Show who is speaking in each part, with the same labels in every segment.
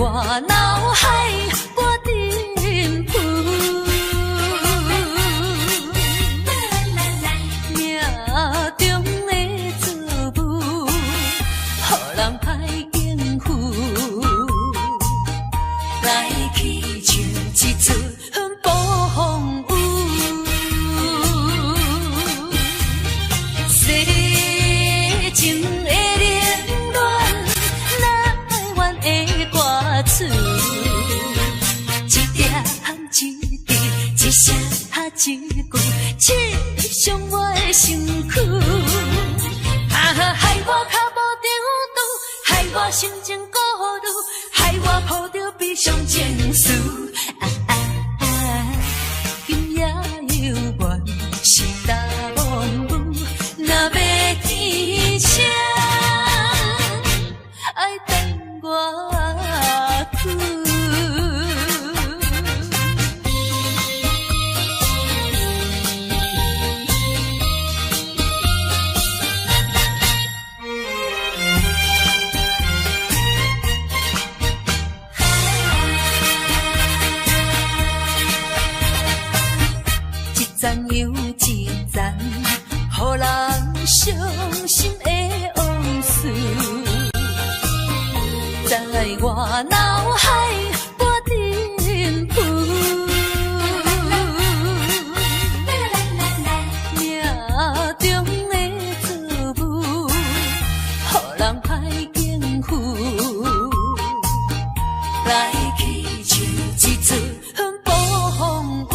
Speaker 1: 我腦海掛振浮，命中的造物，予人歹應付。來去像一出暴風雨，世情的冷暖，哪會願的歌詞，一點一滴，一聲一句，刺傷我的身軀。啊，害我跤無長拄，害我心情顧慮，害我抱著悲傷情緒。啊啊啊！今夜猶原是焦暝雨，若欲天晴，愛等偌久。一層又一層，予人傷心的往事，在我腦海掛振浮。命中的造物，予人歹應付。來去像一出暴風雨，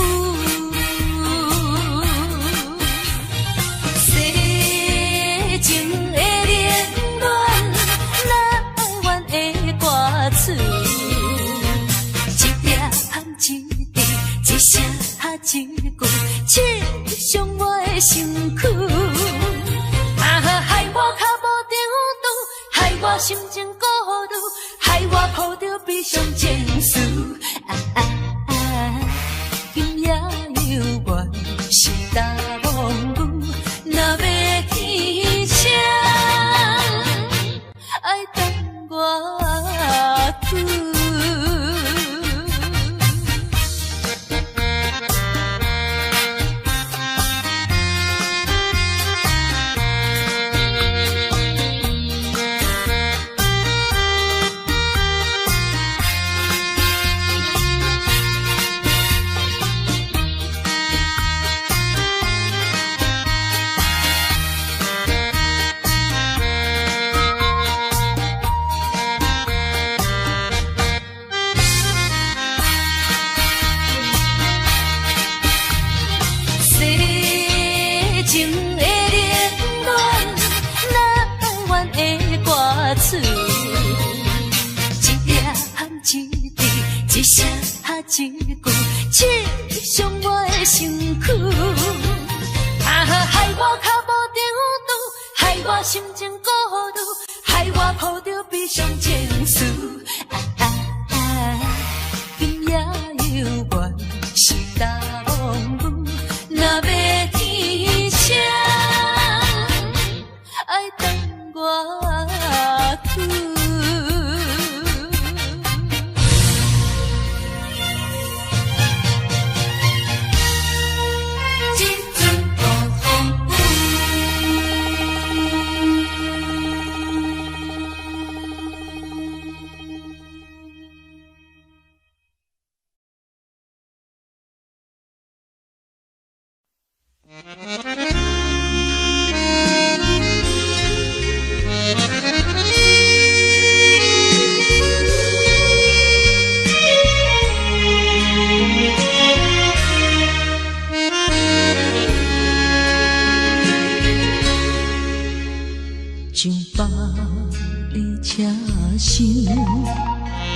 Speaker 1: 世情的冷暖，哪會願的歌詞，一點一滴，一聲一句，刺傷我的身軀。啊，害我跤無長拄，害我心情顧慮，害我抱著悲傷情緒。啊啊啊！今夜猶原是焦暝雨，若欲天晴，愛等偌久。世情的冷暖，哪會願的歌詞，一點一滴，一聲一句，刺傷我的身軀。啊，害我跤無長拄，害我心情顧慮，害我抱著悲傷情緒。啊啊啊！今夜猶原是焦暝雨，若欲天晴，愛等偌久。一阵暴风雨。
Speaker 2: 上百个车厢，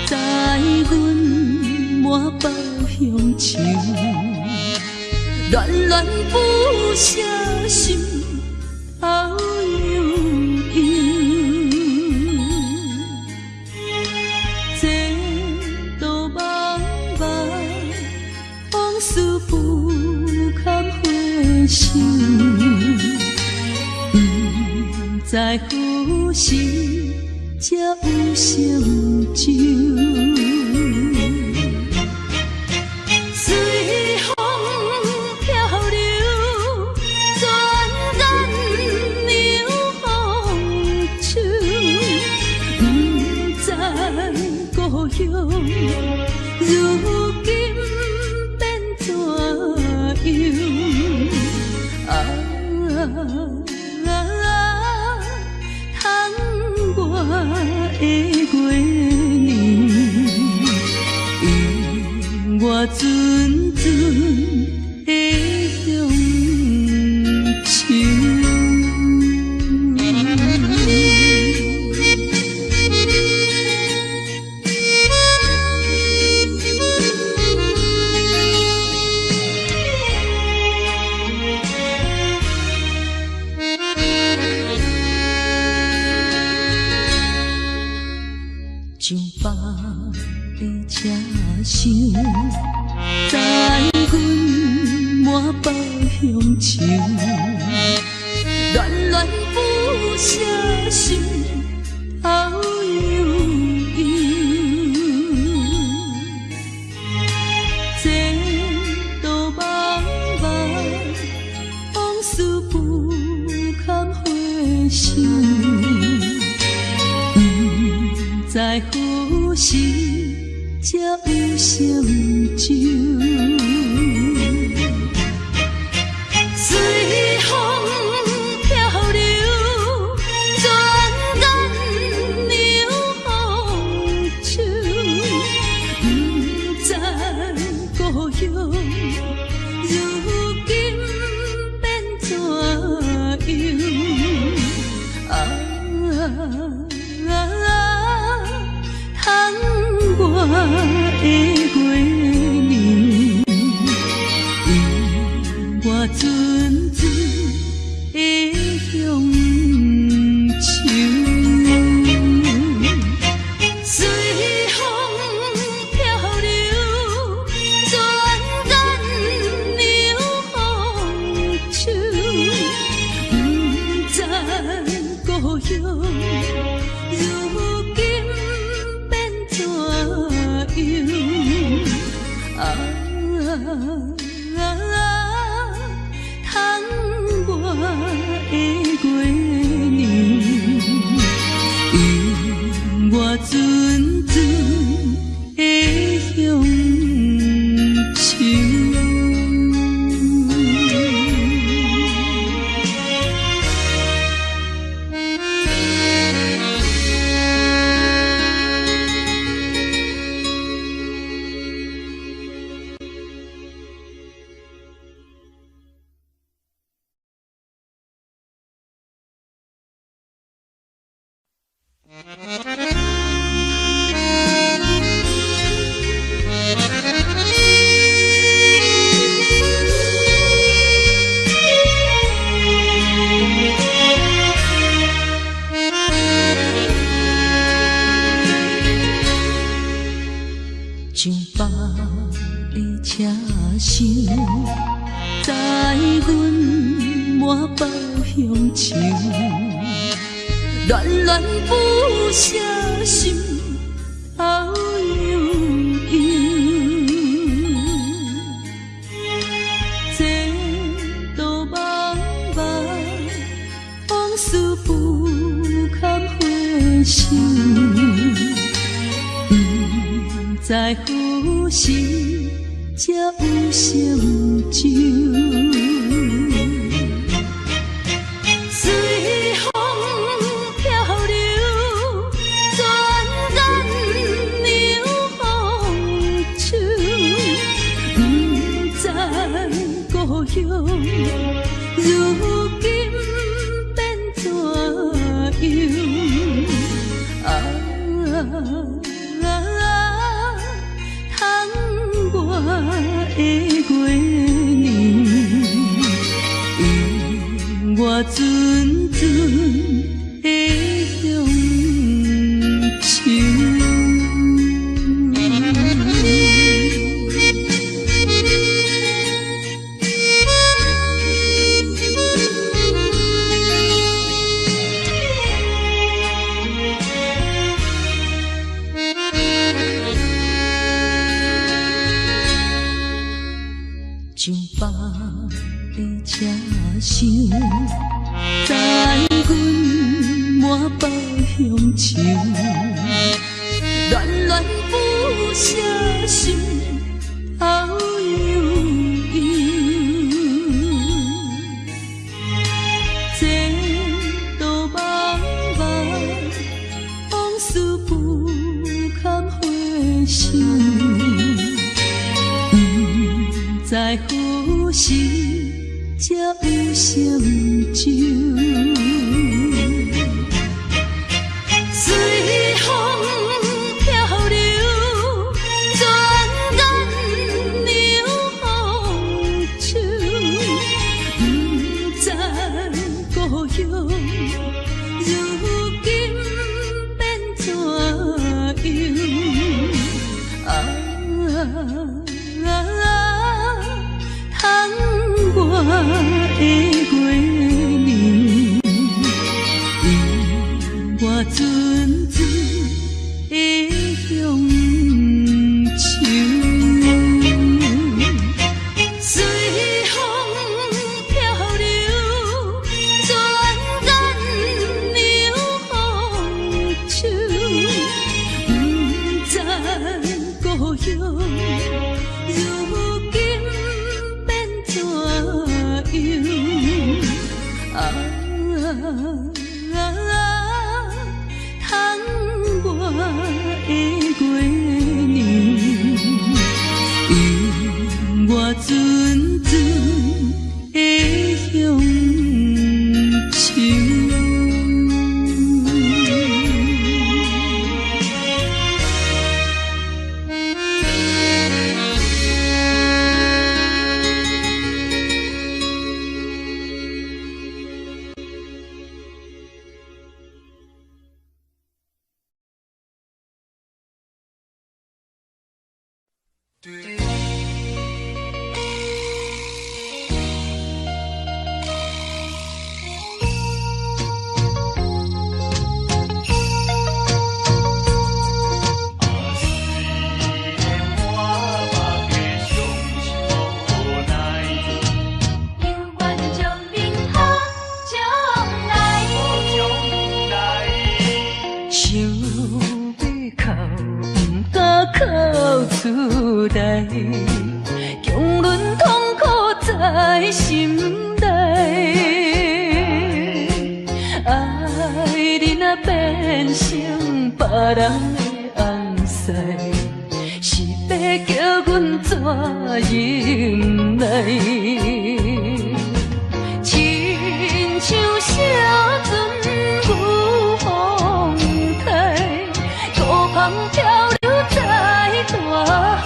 Speaker 2: 载阮满腹乡愁，恋恋不舍心头悠悠。前途茫茫，往事不堪回首。不知何时才有成就。如今變怎樣？啊，窗外的月娘，映我陣陣的鄉愁。上班的車廂，載阮滿腹鄉愁，戀戀不捨心頭悠悠。前途茫茫，往事不堪回首。不知何時才有成就。隨風飄流，轉眼涼風秋。不知故鄉，如今變怎樣？啊，窗外的月娘，映我陣陣的鄉愁。隨風飄流，轉眼涼風秋。不知故鄉，如今變怎樣？啊，窗外的月娘，映我陣陣的鄉愁。上班的車廂，載阮滿腹鄉愁，戀戀不捨心頭悠悠。前途茫茫，往事不堪回首。不知何時才有成就。隨風飄流，轉眼涼風秋。不知故鄉，如今變怎樣？啊，窗外的月娘，映我陣陣的鄉愁。上班的車廂，載阮滿腹鄉愁，戀戀不寫心頭悠悠。前途茫茫，往事不堪回首，不知何時才有成就。隨風飄流，轉眼涼秋，不知故鄉，如今變怎樣？啊，窗外的月娘，映我陣陣的鄉愁。隨風飄流，轉眼涼秋，不知故鄉，如今變怎樣？啊，窗外的月娘，映我陣陣的鄉愁。
Speaker 1: 猶願祝恁好將來。
Speaker 2: 想欲哭，毋敢哭出來，強忍痛苦在心內。愛你若變成別人的翁婿，是欲叫阮怎忍耐？親像小船遇風台，孤帆漂流在大海。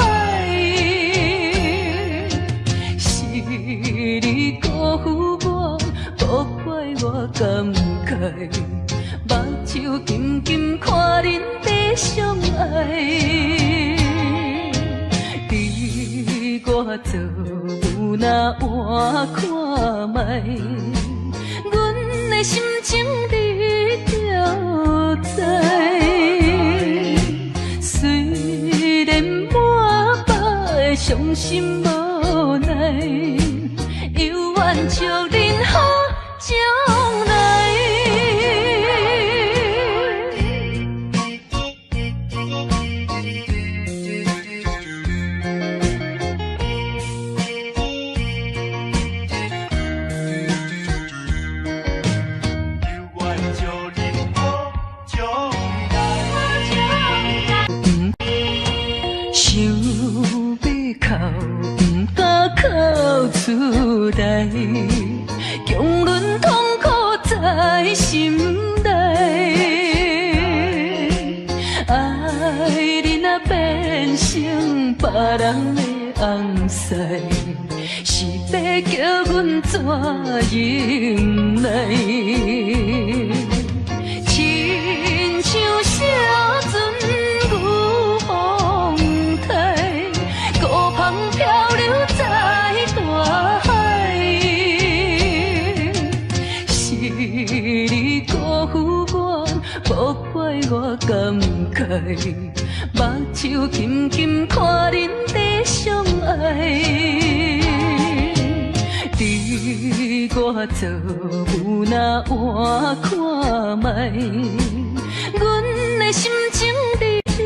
Speaker 2: 是你辜負我，無怪我感慨，目睭金金看恁在相愛。你我做母若換看覓，阮的心情你著知。雖然滿腹的傷心無奈，猶願祝恁好將來。想欲哭，毋敢哭出來，強忍痛苦在心內。愛你若變成別人的翁婿，是欲叫阮怎忍耐？親像小船遇風台，孤帆漂流在大海。是你辜負我，無怪我感慨，目睭金金看恁在相愛。你我做母若換看覓，阮的心情你著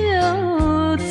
Speaker 2: 知。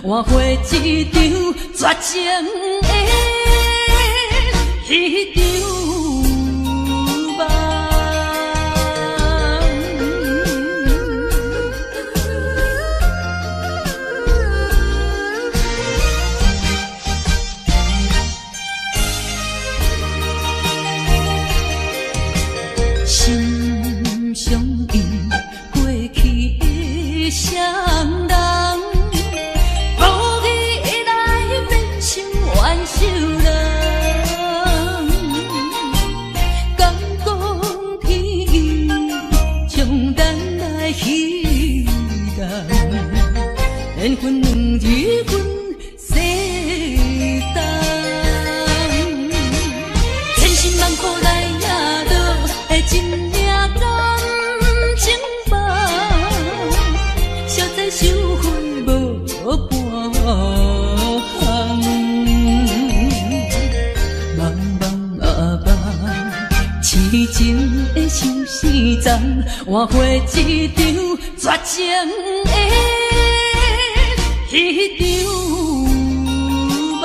Speaker 2: 换回一场绝情的彼场梦。心相印，过去的双人，无义的来变成冤仇人。敢讲天意将咱来戏弄，缘分两字分西东，千辛万苦来赢得的一领感情梦，熟知收费无半项。茫茫啊梦，痴情的相思重，换回一场绝情的彼场梦。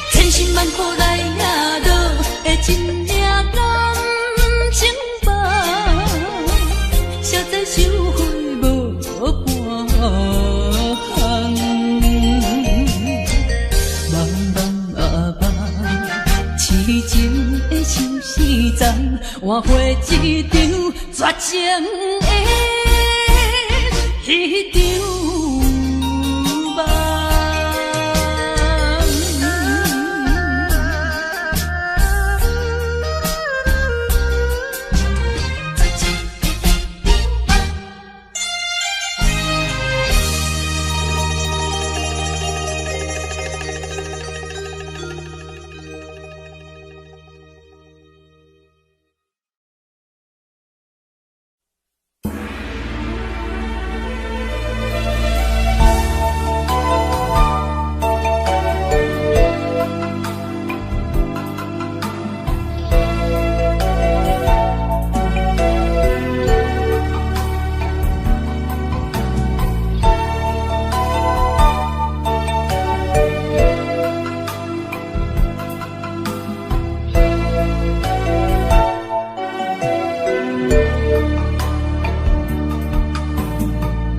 Speaker 2: 千辛万苦来赢得的一领感情梦，熟知收费无半项。茫茫啊梦，痴情的相思重，换回一场绝情的彼场梦。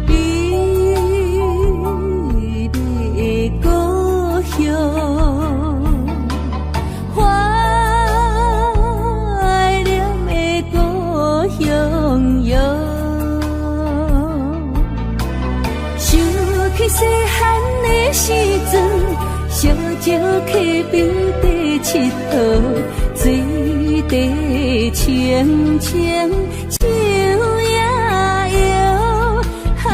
Speaker 2: 美丽的故乡，怀念的故乡哟。想起细汉的时阵，小石溪边伫𨑨迌，水底清清树影摇。啊，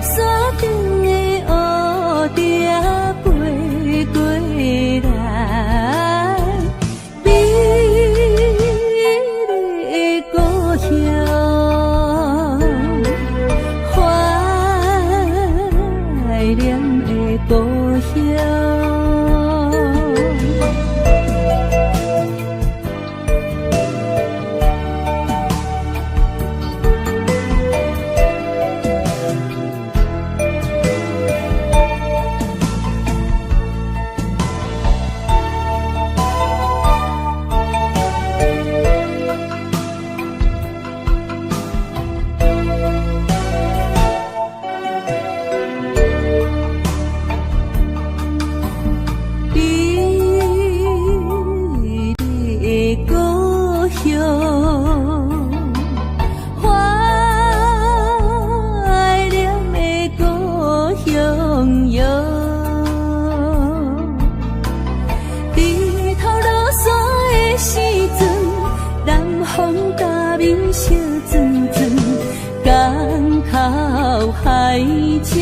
Speaker 2: 山顶的乌蝶飞过来，美丽的故乡，怀念的故乡。美丽的故乡，怀念的故乡哟。日头落山的时阵，南风甲面相转转，港口海青。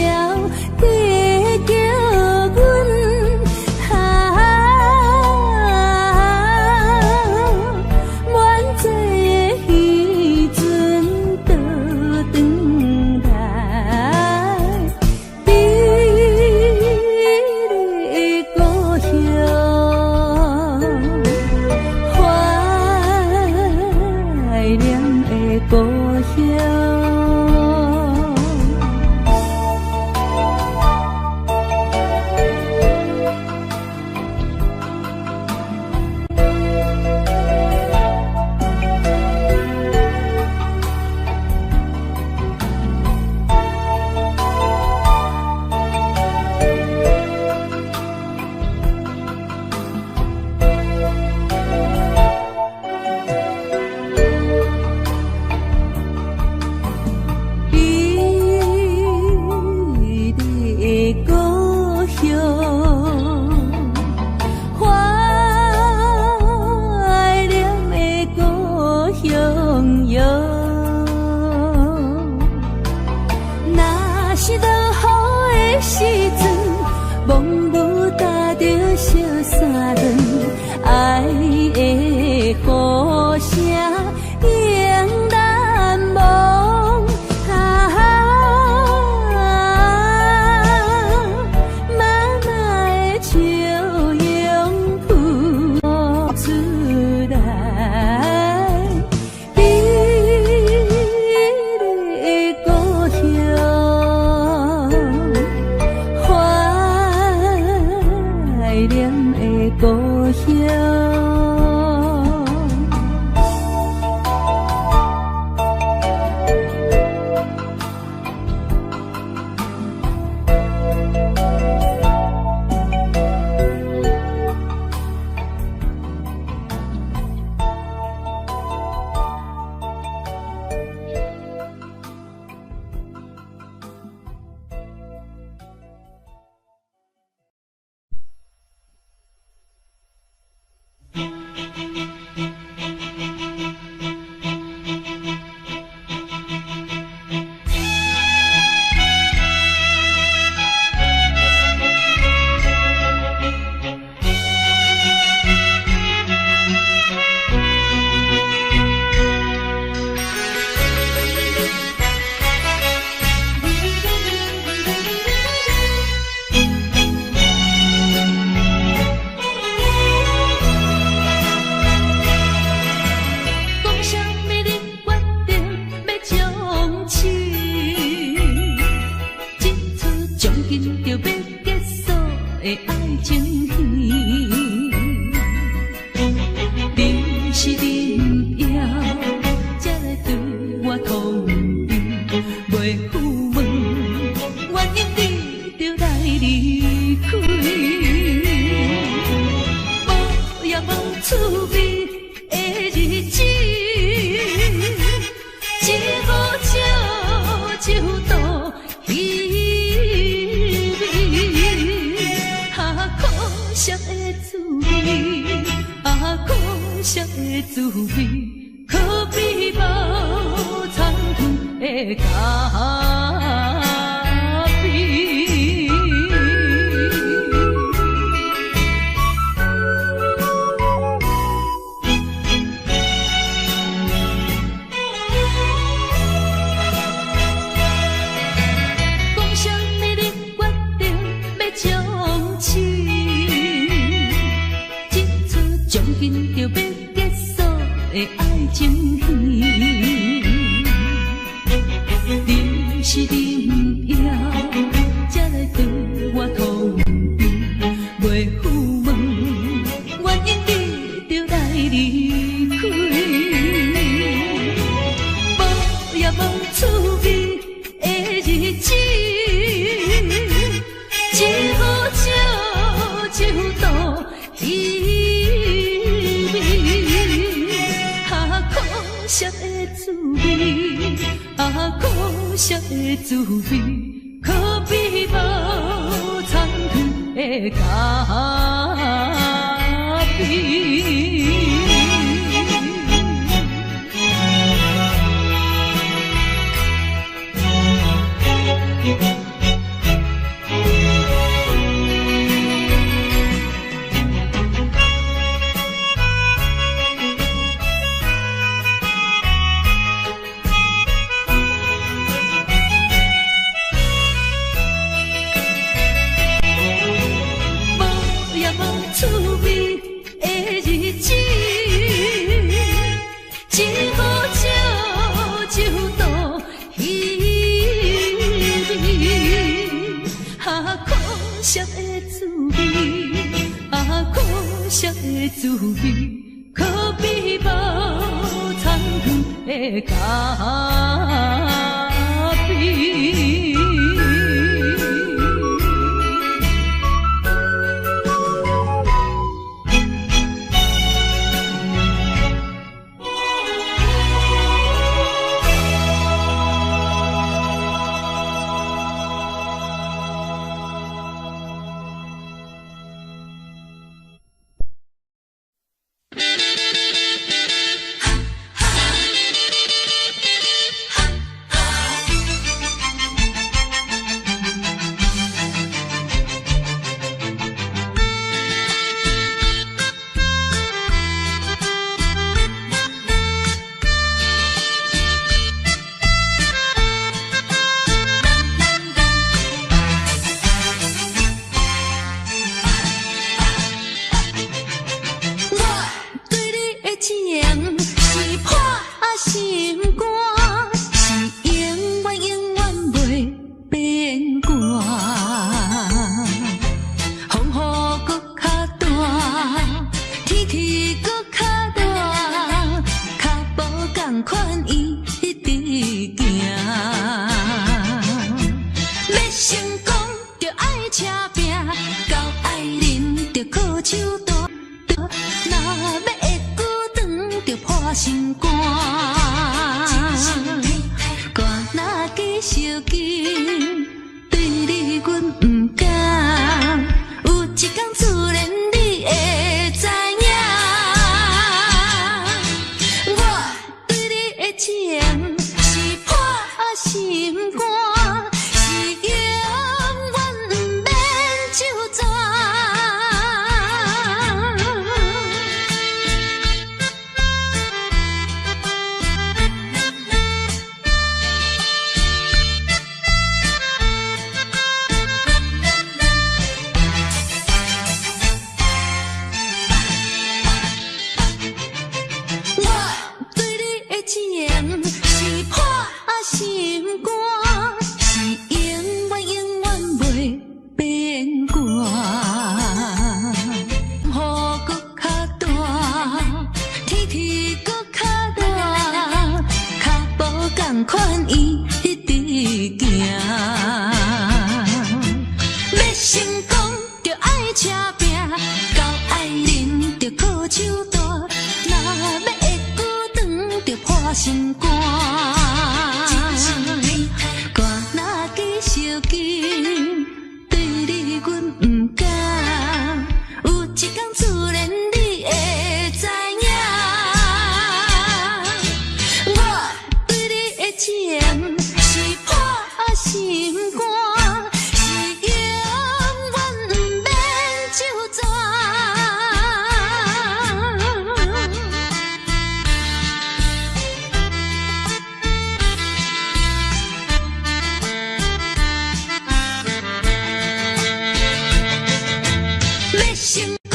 Speaker 2: 念的故鄉。
Speaker 1: 無也無滋味的日子。
Speaker 2: 惜的滋味，啊，苦涩的滋味，可比无葱糖的咖啡。我對你的情是破心肝，是永遠永遠袂變卦。風雨閣較大，天氣閣較熱，腳步仝款伊一直行。欲成功就愛車拚，交愛人就靠手段。若欲會久長，就破心肝。肝若支相近，對你阮毋敢。有一天自然你會知影，我對你的情是破心肝，是永遠毋免手逝。我對你的情是破心肝，是永遠永遠袂變卦。雨閣較大，天氣閣較熱，腳步仝款伊一直行。欲成功就愛車拚，交愛人就靠手段。若欲會久長，就破心肝。肝若支相近，對你阮毋敢。有一天自然你會知影，我對你的情是破心肝，是永遠毋免手逝。欲成功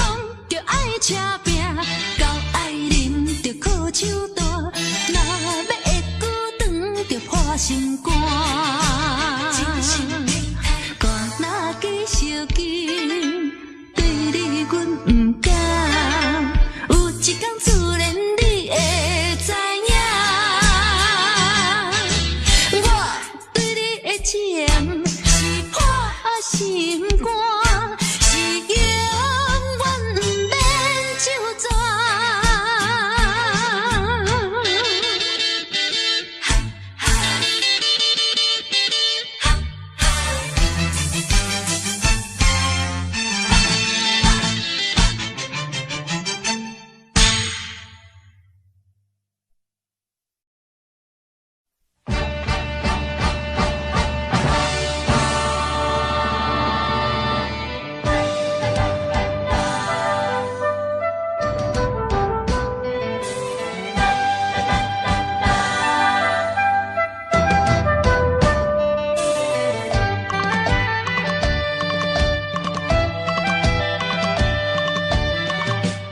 Speaker 2: 就愛車拚，交愛人就靠手段。若欲會久長，就破心肝。肝若支相近，對你阮毋敢。有一天自然你會知影，我對你的情是破心肝，是永遠毋免手逝。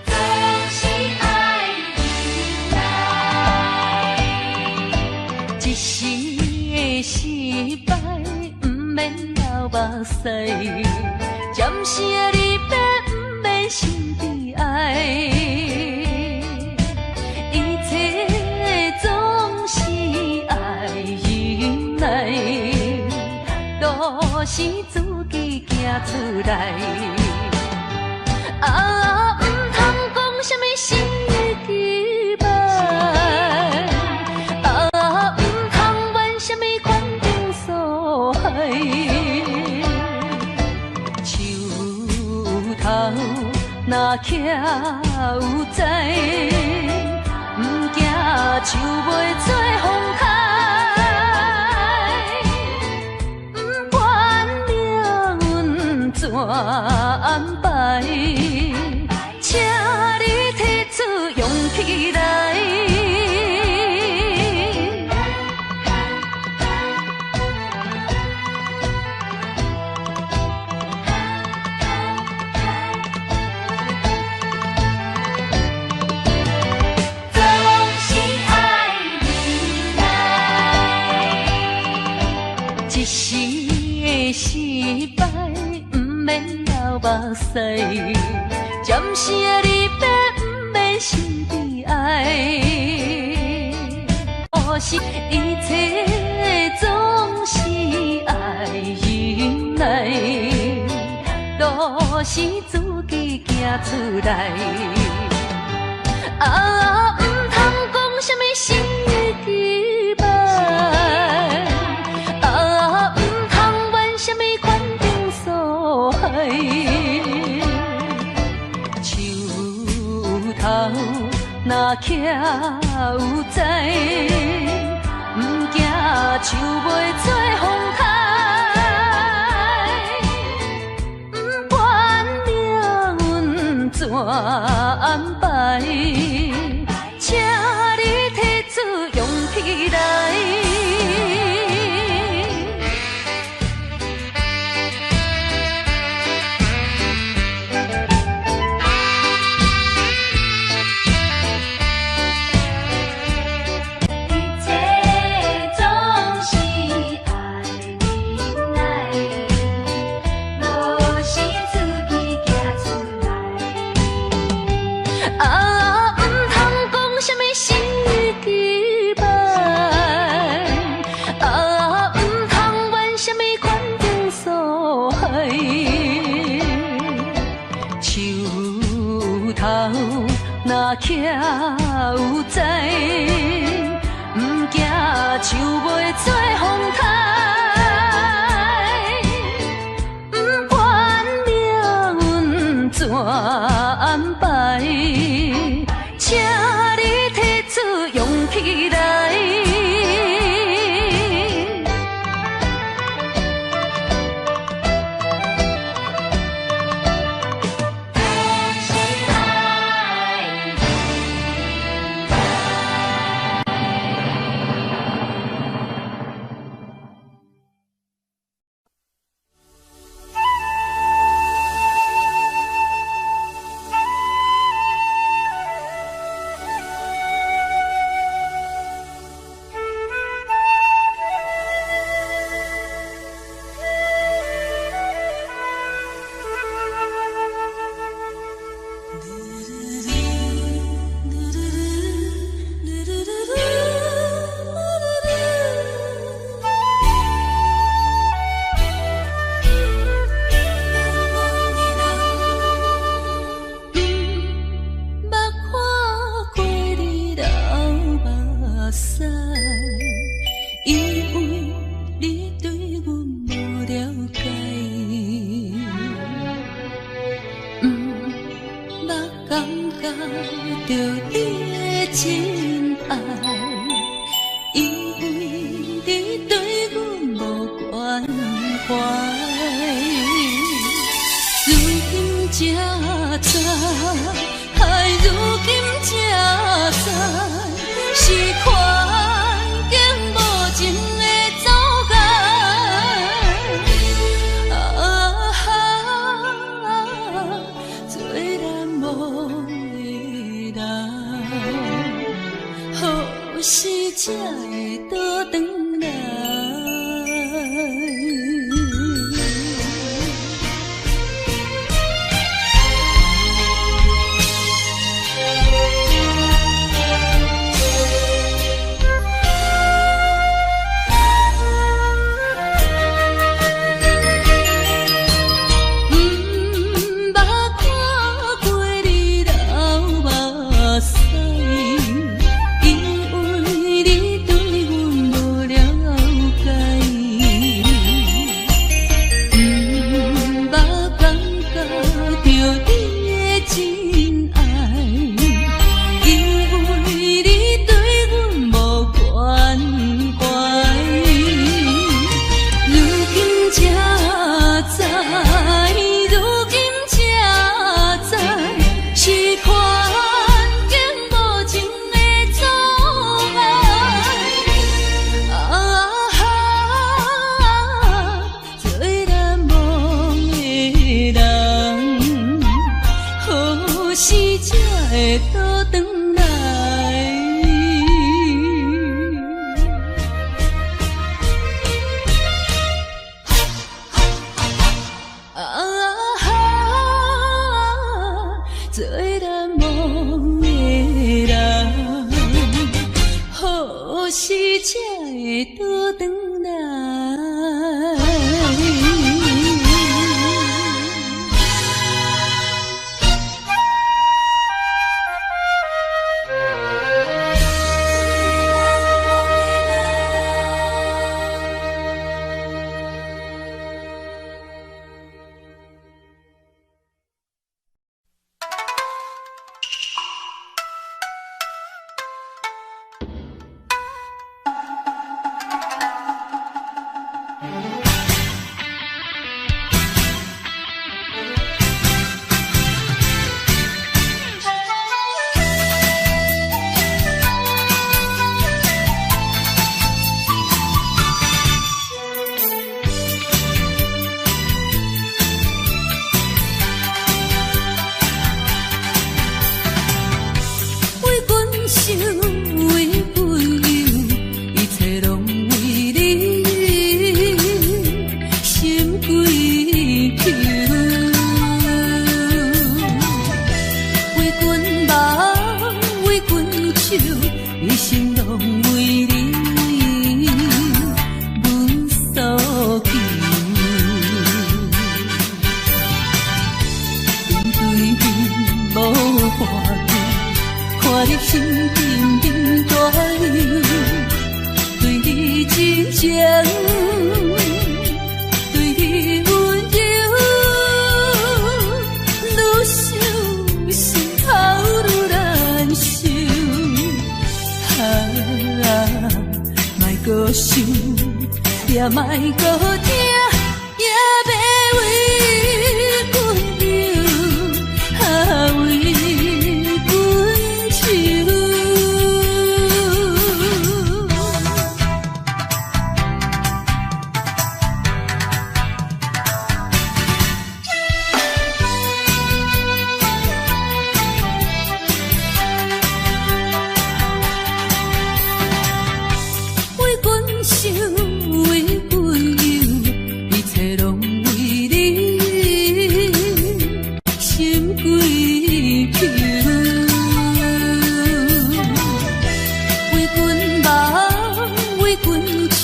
Speaker 1: 總是愛忍耐，
Speaker 2: 一時的失敗，毋免流目屎，才
Speaker 1: 時的離別毋免心悲哀，一切總是愛忍耐，路是自己行出來。啊，毋通講啥物死乞白，啊，毋通怨啥物環境所害。樹頭若徛有知，毋驚樹袂做風颱。毋管命運怎安排，請你提出勇氣來。總是愛忍耐，一時的失敗，毋免流目屎。暫時的離別，毋免心悲哀。可是一切總是愛忍耐，路是自己行出來。啊，毋通講啥物死乞白，啊，毋通怨啥物環境所害。樹頭若徛有知，毋驚樹袂做風颱。毋管命運怎安排，請你提出勇氣來。一切總是愛忍耐，路是自己行出來。啊，毋通講啥物死乞白，啊，毋通怨啥物環境所害。樹頭若徛有知，毋驚樹袂做風颱。毋管命運怎安排，請你提出勇氣來。總是愛忍耐。毋捌看過你流目屎，因為你對阮無了解。毋捌感覺著你的真愛，因為你對阮無關懷。如今才知，唉，如今才知，是環境無情的走開。啊，最難忘的人，何時才會倒轉來？
Speaker 2: 何時才會倒轉來？為君想，為君憂，一切攏為你心跪求。為君夢，為君手，一生攏為你無所求。面對面無話求。看你心緊緊大憂，對你真情，對你溫柔，愈想心頭愈難受。啊，莫閣想，也莫閣疼，也欲為君憂，啊，為君愁。為君想，為君憂，一切攏為你心跪求。為君夢，為君手，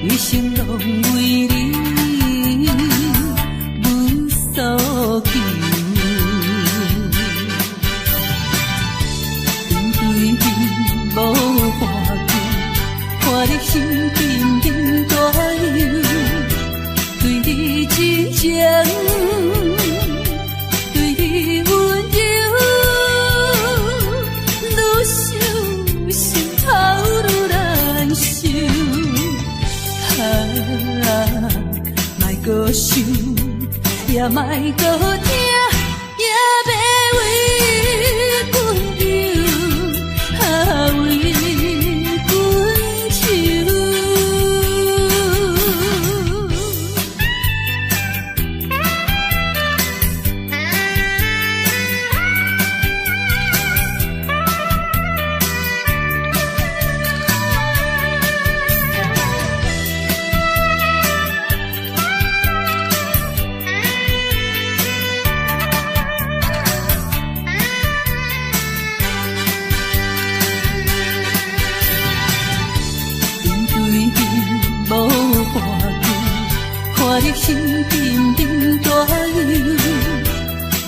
Speaker 2: 一生攏為你無所求。面對面無話求，看你心緊緊大憂，對你真情，對你溫柔，愈想心頭愈難受。啊，莫閣想，也莫閣疼，也欲為君憂，啊，為君愁。面對面無話求，看你心緊緊大憂，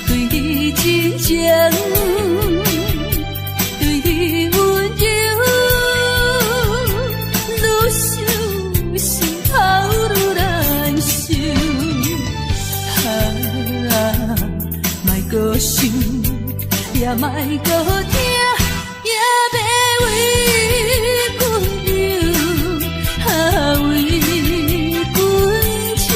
Speaker 2: 對你真情，對你溫柔，愈想心頭愈難受。啊，莫閣想，也莫閣疼，也欲為君憂，啊，為君愁。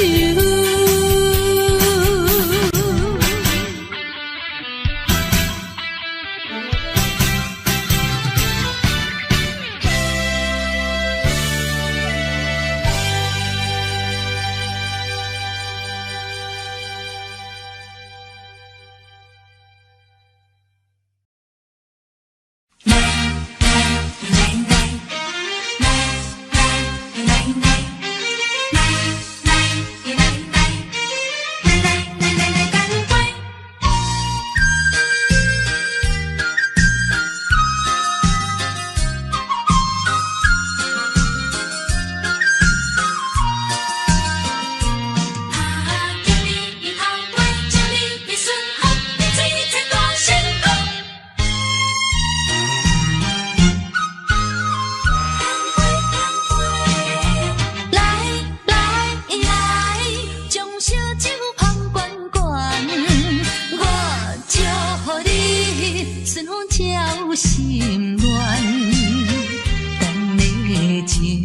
Speaker 2: 情，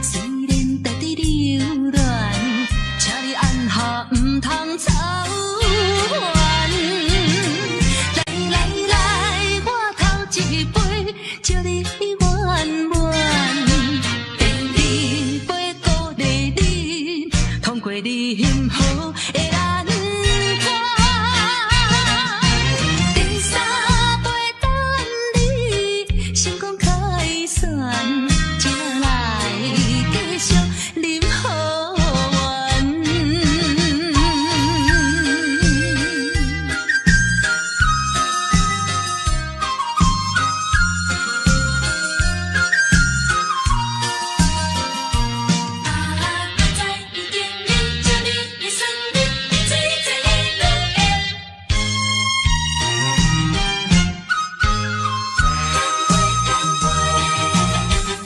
Speaker 2: 雖然值得留戀，請你按下毋通走遠。來來來，我頭一杯，祝你圓滿。第二杯鼓勵你，通過任何的難關。第三杯等你成功凱旋，才來繼續啉好緣。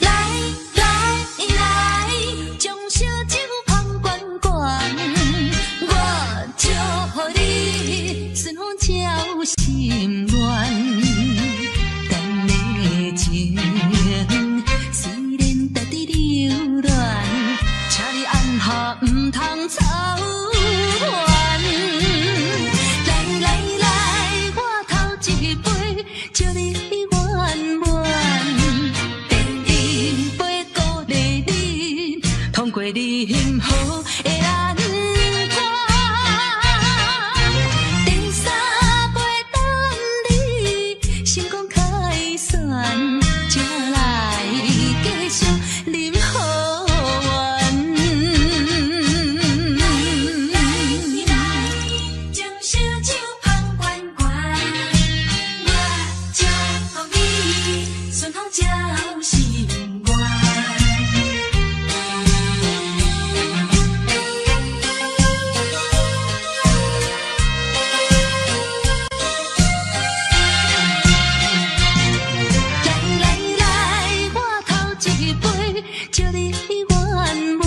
Speaker 2: 來來來，將燒酒捧懸懸，我祝予你順風照心願。咱的情雖然值得留戀，請你按下毋通走遠。來來來，我頭一杯，祝你圓滿。第二杯鼓勵你，通過任何的難關。第三杯等你成功凱旋，才來繼續啉好緣。來來，將燒酒捧懸懸，我祝福你順風照心願。來來來，我頭一杯，祝你圓滿。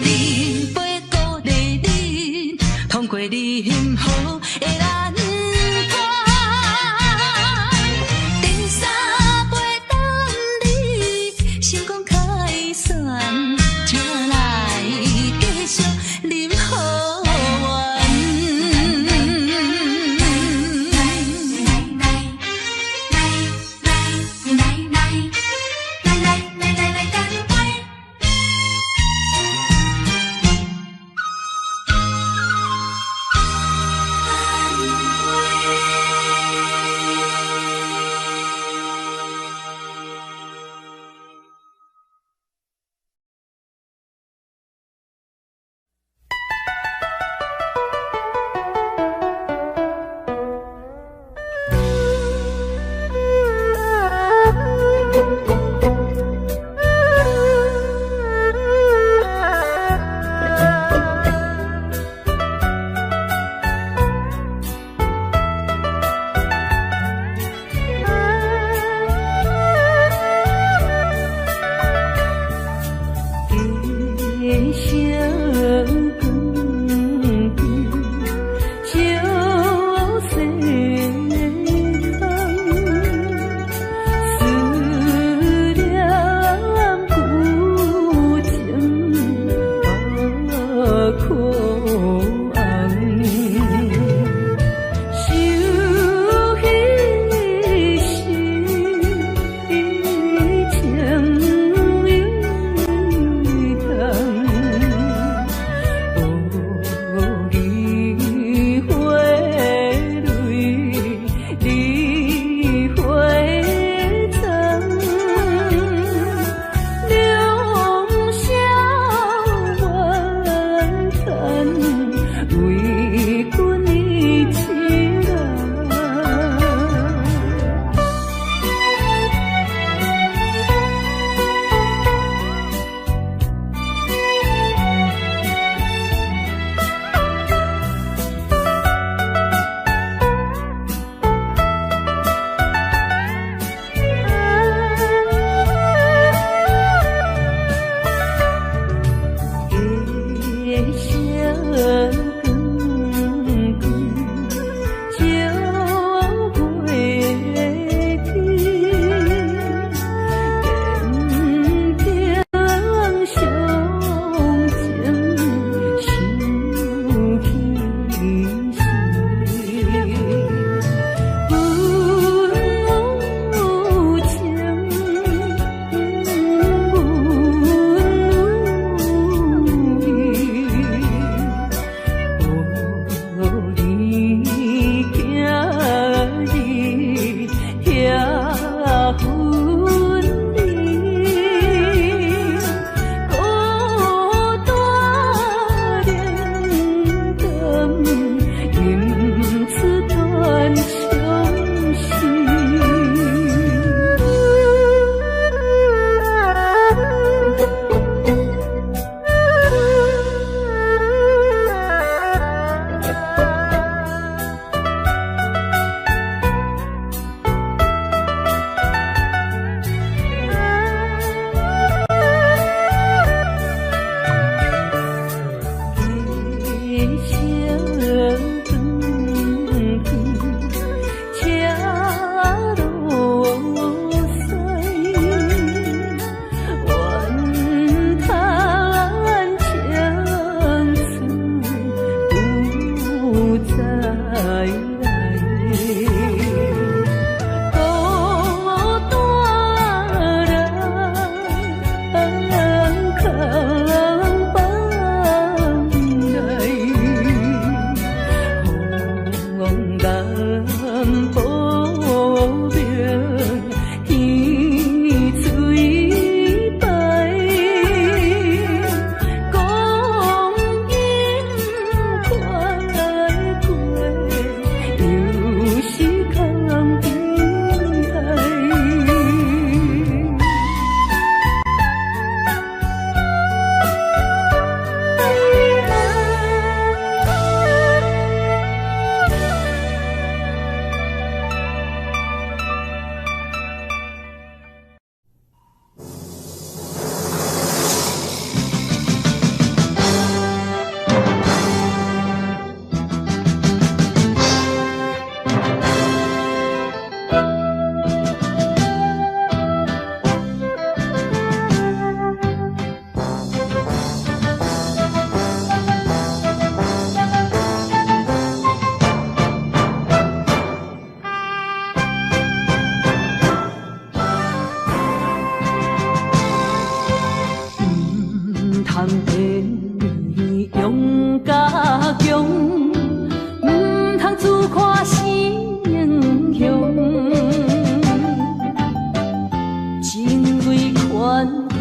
Speaker 2: 第二杯鼓勵你，通過任何的難關。第三杯等你成功凱旋，才來繼續啉好緣。來來來來來來來來乾杯！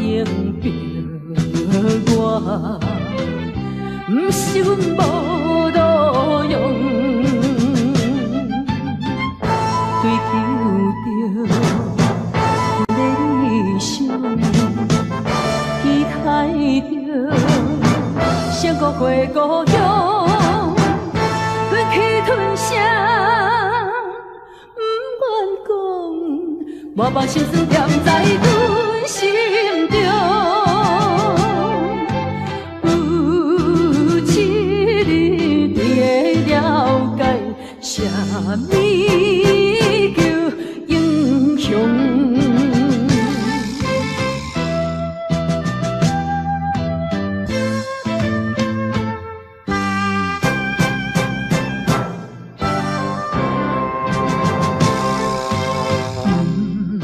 Speaker 2: 容著我，毋是阮無路用，追求著阮的理想，期待著勝過回故鄉，忍氣吞聲，毋願講，無把心酸踮在阮心中。有一日你會了解，啥物叫英雄。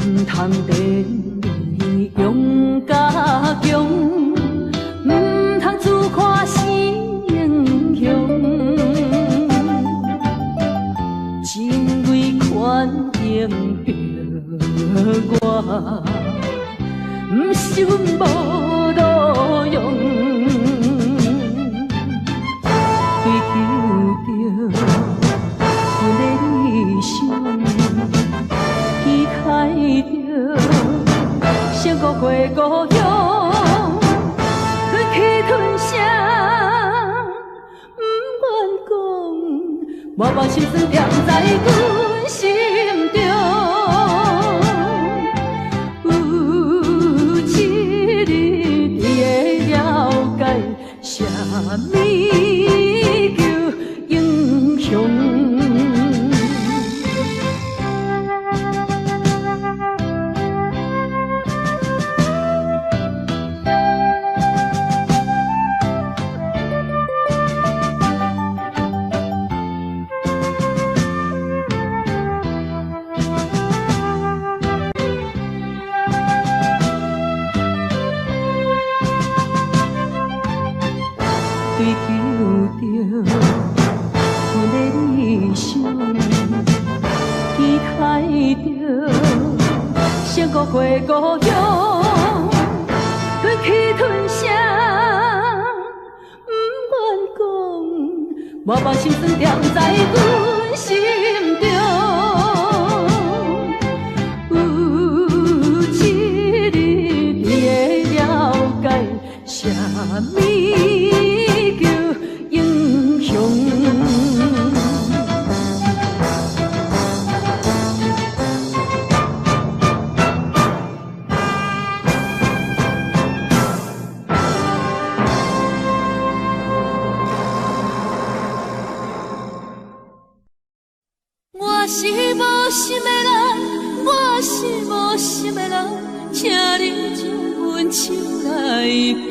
Speaker 2: 毋通等你勇甲強，毋通自誇是英雄。真為寬容著我，毋是阮無路用，追求著阮的理想，期待著勝過回故鄉，忍氣吞聲，毋願講，無把心酸踮在阮心中。有一日你會了解，啥物叫英雄。追求著阮的理想，期待著勝過回故鄉，忍氣吞聲，毋願講，無把心酸踮在阮心中。有一日你會了解，啥物叫英雄。
Speaker 1: 我是無心的人，我是無心的人，請你將阮手來放。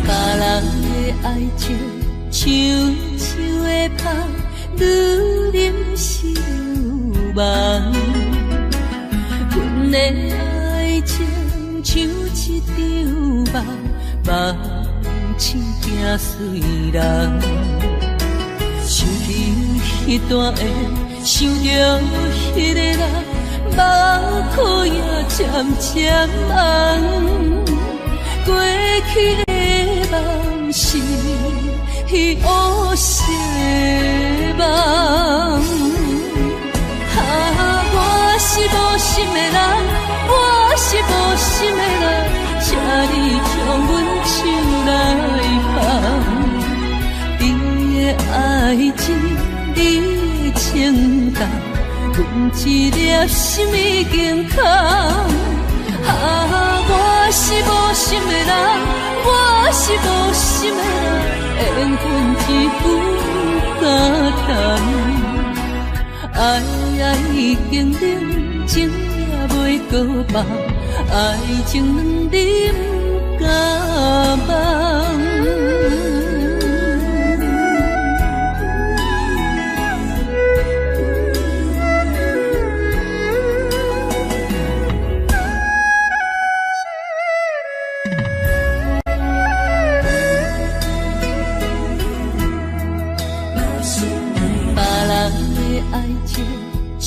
Speaker 1: 別人的愛情像樹的香，愈啉是愈茫。阮的愛情像一場夢，夢醒驚碎人。想起彼段缘，想著彼个人，目眶也渐渐红。過去的夢是烏色的夢。啊，我是無心的人，我是無心的人，請你將阮手來放。你的愛情，你的情重，阮一粒心已經空。啊，我是無心的人，我是無心的人，緣分一分不敢等。愛已經冷，情也袂閣放，愛情兩字不敢忘。
Speaker 2: 愛情長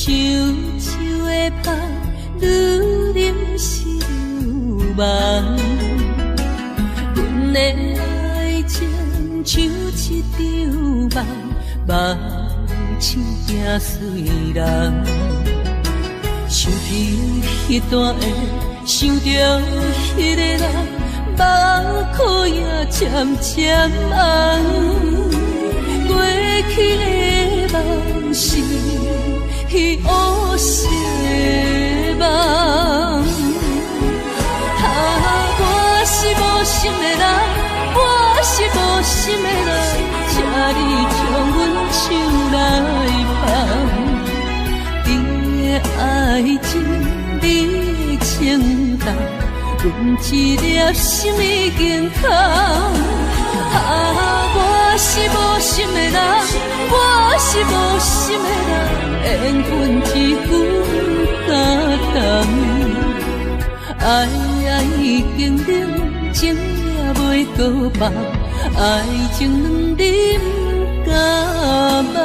Speaker 2: 手的拍，愈啉是愈茫。阮的愛情像一場夢，夢醒驚隨人。想起彼段的，想著彼个人，目眶也渐漸紅。過去的夢是彼烏色的夢。啊，我是無心的人，我是無心的人，請你將阮手來放。你的愛情，你的情重，阮這粒心已經空。啊，我是無心的人，我是無心的人，緣分一分不敢當。愛已經冷，情也袂閣放，愛情兩字不敢忘。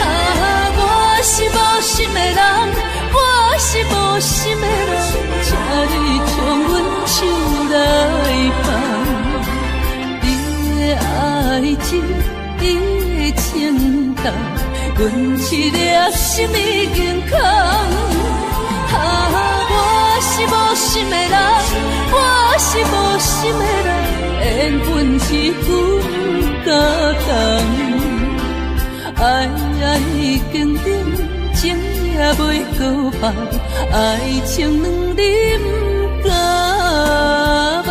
Speaker 2: 啊，我是無心的人，我是無心的人，請你將阮手來放。你的愛情，你的情重，阮這粒心已經空。啊，我是無心的人，我是無心的人，緣分一分不敢當。愛已經冷，情也袂閣放，愛情兩字不敢忘。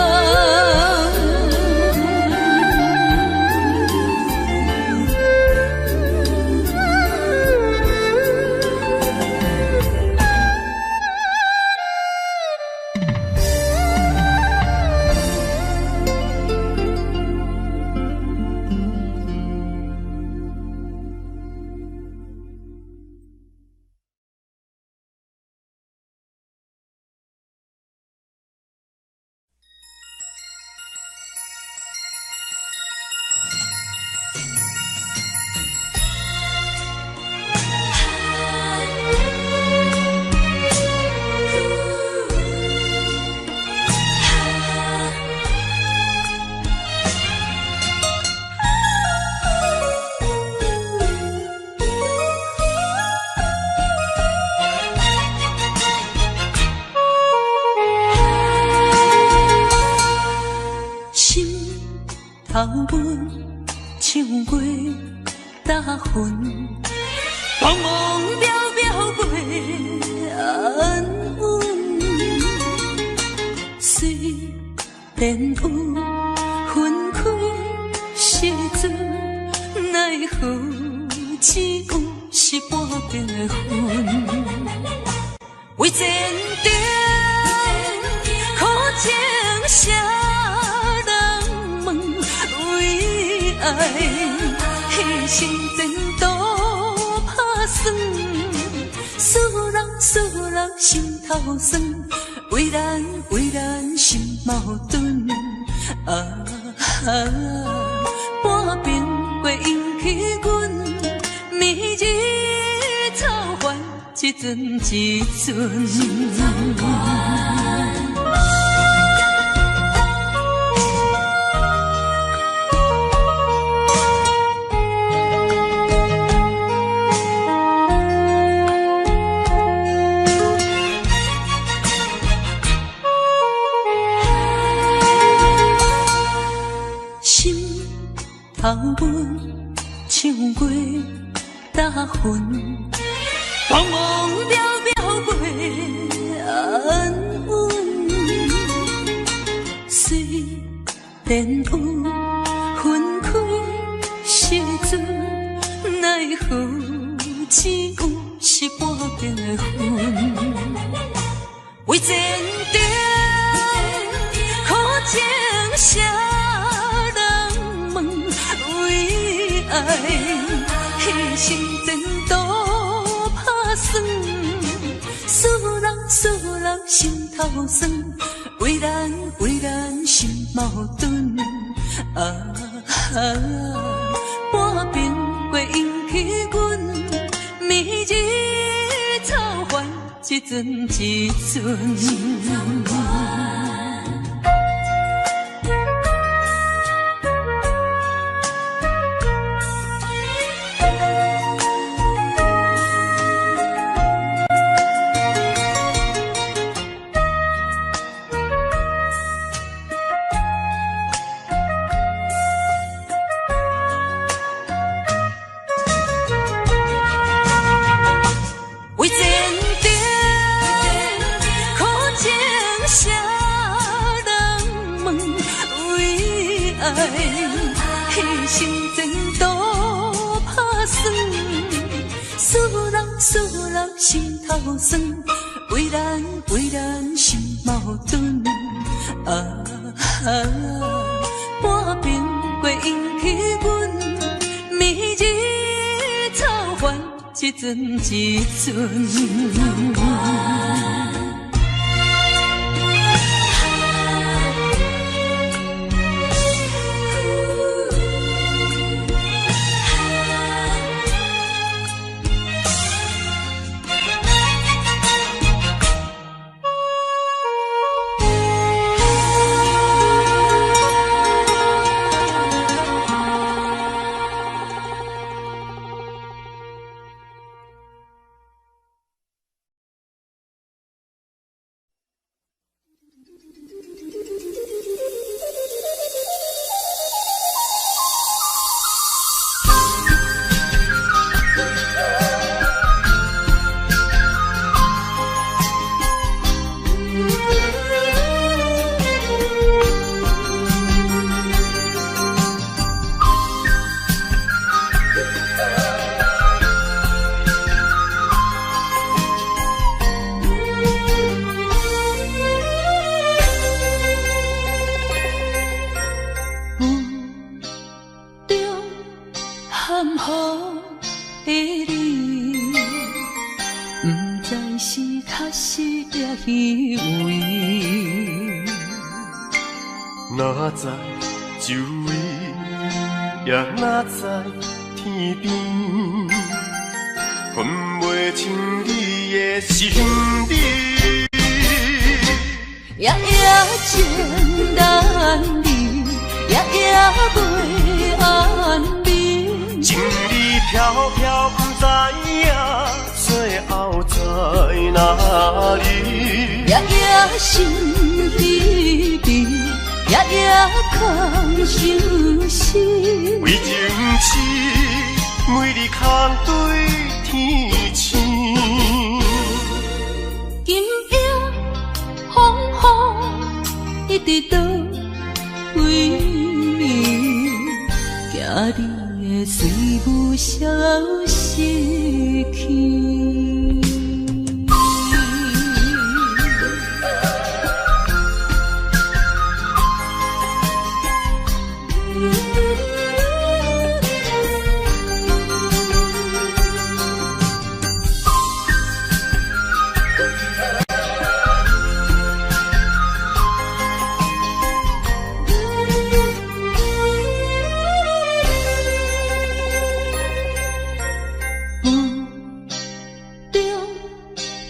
Speaker 1: 為咱為咱心矛盾，啊，
Speaker 2: 半瓶过引起阮暝日草原一阵一阵。为前程苦情谁人问？为爱牺牲前途拍算，思人思人心头酸，为难为难心矛盾。啊，半瓶过引起阮暝日草原一阵一阵。雾中含糊的你，毋知是确实抑虚伪。
Speaker 3: 哪知周围，也哪知天边，分袂清你的心理。
Speaker 2: 夜夜情难离，夜夜袂安眠。
Speaker 3: 情理飘飘，不知影最后在哪里。
Speaker 2: 夜夜心疲疲，夜夜空相思。
Speaker 3: 为情痴，每日空对天星。
Speaker 2: 今夜风雨一直倒位，惊你的随雾消失去。雾中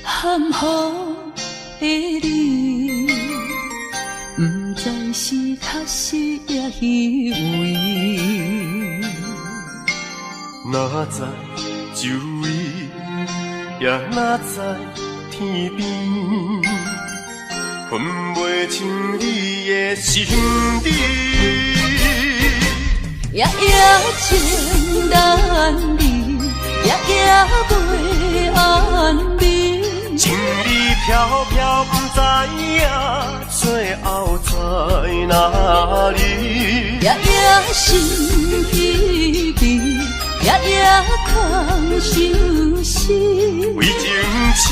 Speaker 2: 含糊的你，毋知是确实抑虚伪。
Speaker 3: 哪知周围，也哪知天边，分袂清你的心理。
Speaker 2: 夜夜情难离，夜夜袂安眠。
Speaker 3: 情理飘飘，不知影最后在哪里。
Speaker 2: 夜夜心疲疲，夜夜空相思。
Speaker 3: 为情痴，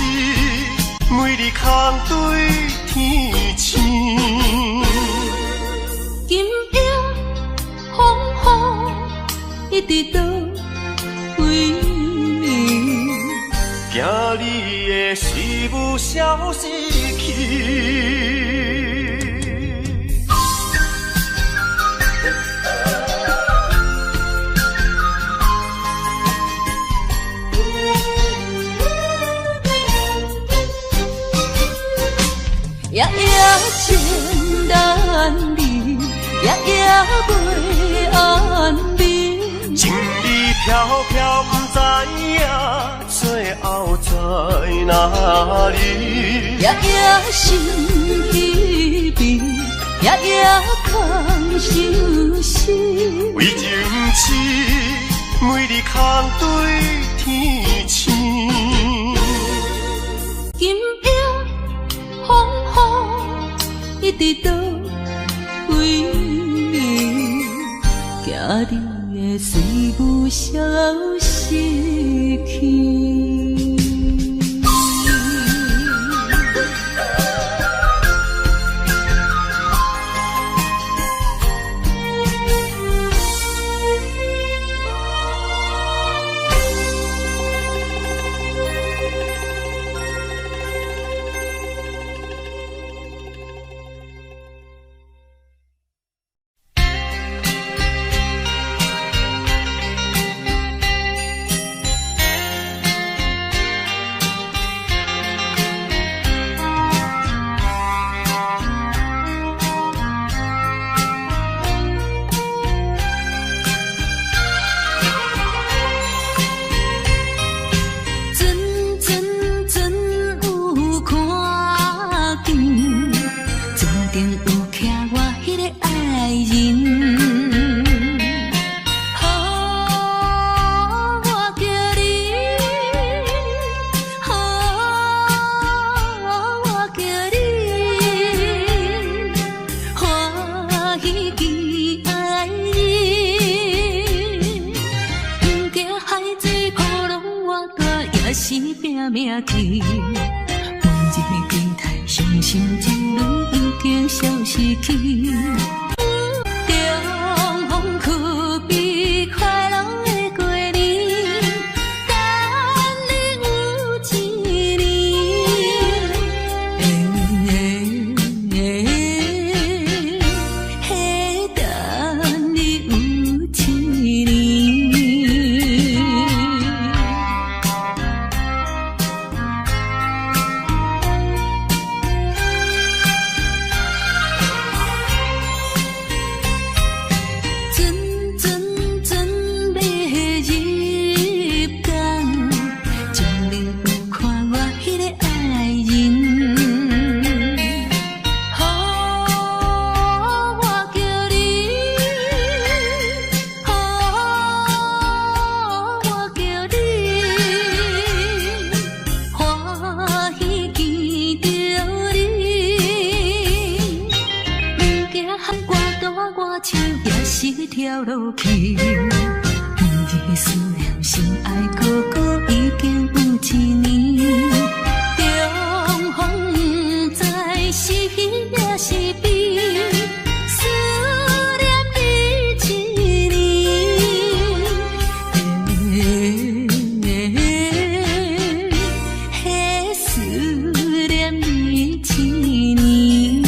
Speaker 3: 每日空对天星。
Speaker 2: 今夜风雨一直倒位，
Speaker 3: 惊你的思雾消失去。飄不知影，最後在哪裡？
Speaker 2: 夜夜心疲憊，夜夜空相思。
Speaker 3: 為情痴，每日空對天星。
Speaker 2: 今夜風雨一直倒位，驚你的水霧消失去。陣陣陣有看見，船頂有徛我彼个愛人。予我叫你，予我叫你，歡喜見愛人。毋驚海水波浪偌大，也是拚命去。往日期待，傷心情侶已經消失去。重逢可比快樂的過年，等你有一年。欸，等你有一年。船船船欲入港，終日有看我彼个愛人。予我叫你，予我叫你，歡喜見著你。毋驚海偌大偌深，也是跳落去。往日思念心愛哥哥已經有一年，重逢不知是喜抑是悲，思念你一年，欸，思念你一年。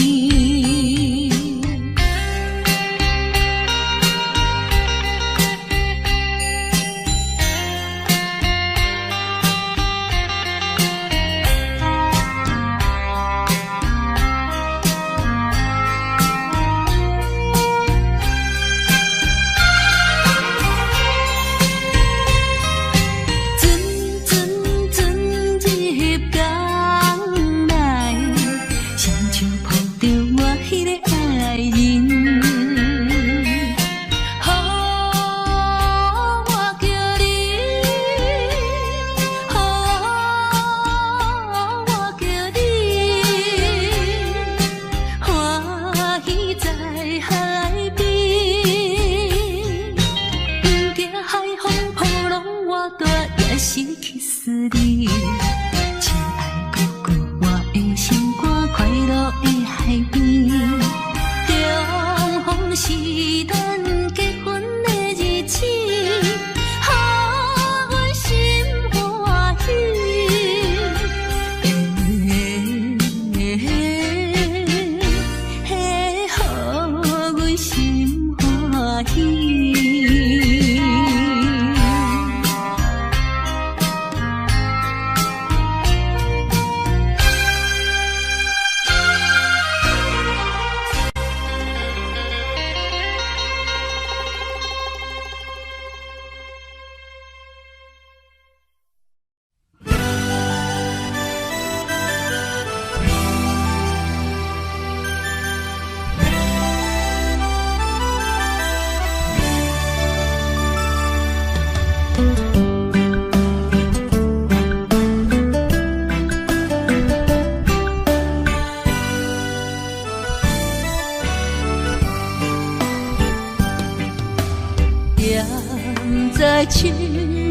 Speaker 2: 踮深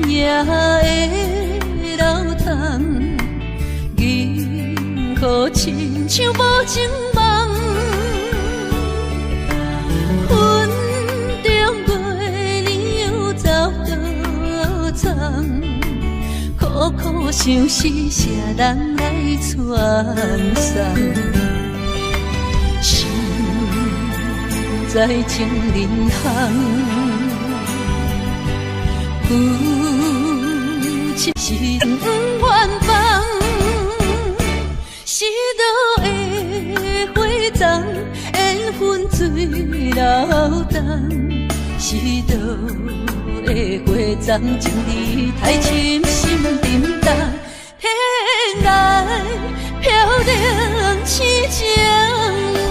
Speaker 2: 夜的流淌，银河亲像无情梦，云中月娘又走倒藏，苦苦相思谁人来传送？心在情人巷，旧情是远方，是道的花丛，缘分水流东，是道的花丛，情字太深心沉重，天来飘零痴情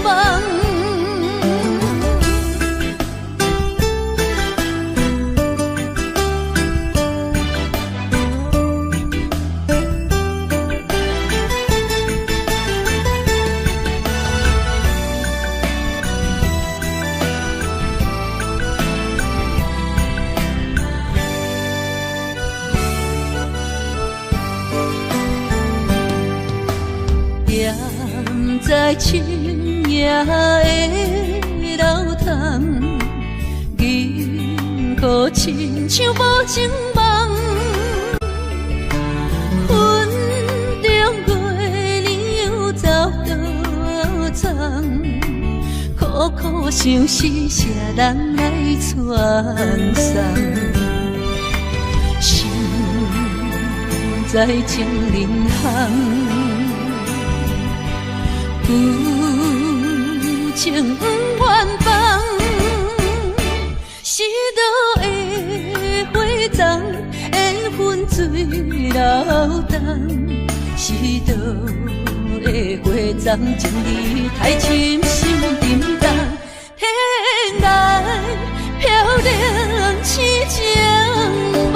Speaker 2: 梦。踮深夜的流淌，银河亲像无情梦，云中月娘又走倒藏，苦苦相思谁人来传送？心在情人巷。旧情远方，是道的花丛，缘分水流东，是道的花丛，情字太深心沉重，天来飘零痴情梦。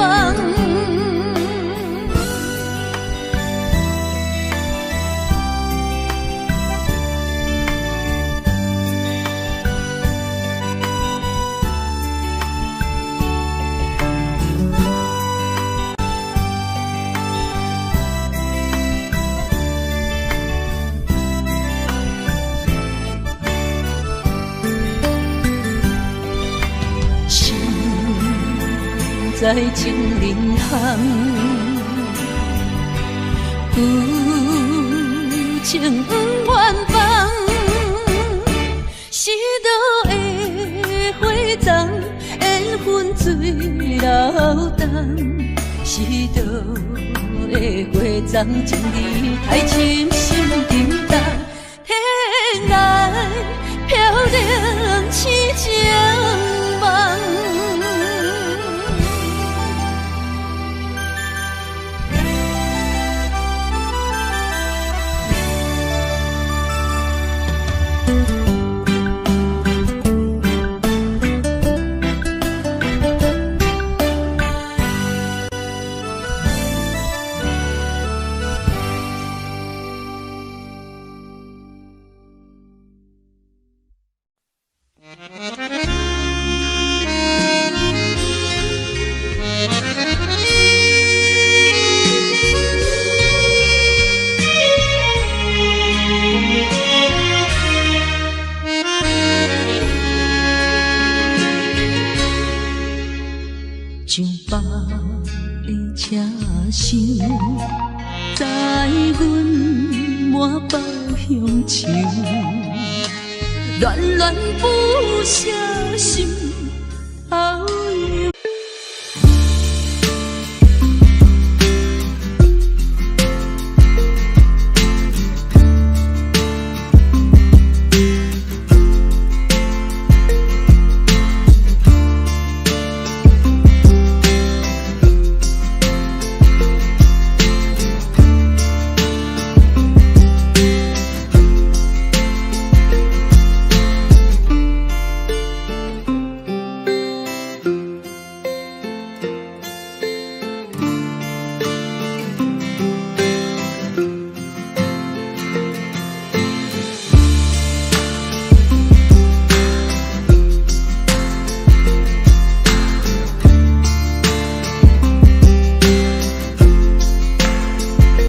Speaker 2: 在情人巷，旧情远方，是道的花丛，缘分水流东，是道的花丛，情字太深心沉重，天来飘零痴情梦。上百的车厢，载阮满腹乡愁，恋恋不舍心头。